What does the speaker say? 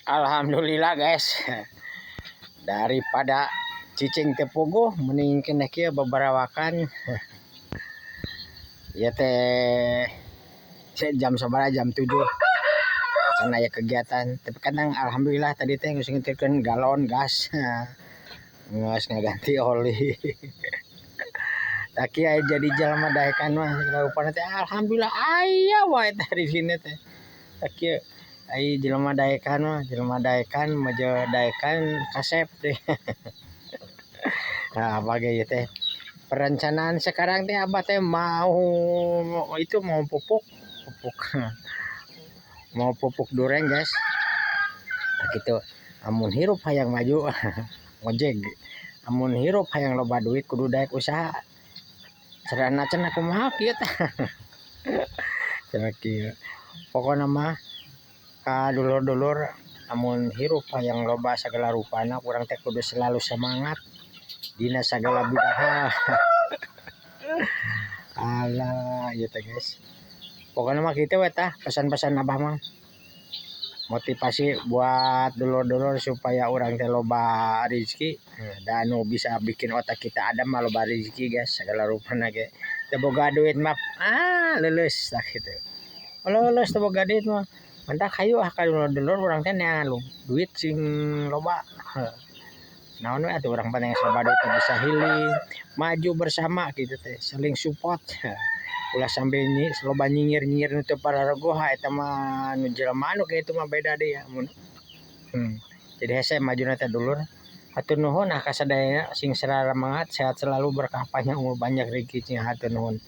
Alhamdulillah, guys, daripada cicing teu puguh mending keneh kieu babarawakan. Ieu teh jam sabaraha, jam 7 can aya kegiatan, tapi kadang alhamdulillah tadi teh geus ngintilkeun galon gas, geus ngaganti oli. Tah, kieu aya jadi jalma daekan mah rupana teh alhamdulillah aya wae teh di sini teh. Tah, kieu ai jelema daekan mah, jelema daekan meujeuh daekan kasep deh. Nah, abah ge ieu teh perencanaan sekarang teh abah teh mau itu, mau pupuk pupuk, mau pupuk duren, guys. Nah, kitu, amun hirup hayang maju ngojek, amun hirup hayang loba duit kudu daek usaha. Carana cenah kumaha kieu tah? Cenah kieu. Pokona mah ka dulur-dulur, amun hirup hayang loba sagala rupana, urang teh kudu selalu semangat dina sagala bidang. Alah, ieu teh, guys. Pokona mah kitu we tah pesan-pesan abah mah. Motivasi buat dulur-dulur supaya urang teh loba rezeki da anu bisa bikin otak kita ada mah loba rezeki, guys, sagala rupana ge. Teu boga duit mah ah leuleus, tah kitu. Leuleus teu boga duit mah. Matak hayu ah ka dulur-dulur, urang teh neangan duit sing loba. Naon we atuh, urang mah loba duit teh bisa healing, maju bersama kitu teh, saling support. Ulah sampe loba nyinyir-nyinyir nu teu pararuguh, eta mah nu jelema anu kitu mah beda deui mun. Jadi hese majuna teh, dulur. Hatur nuhun ah ka sadayana, sing sararemangat, sehat selalu, berkah, panjang umur, banyak rezeki. Hatur nuhun.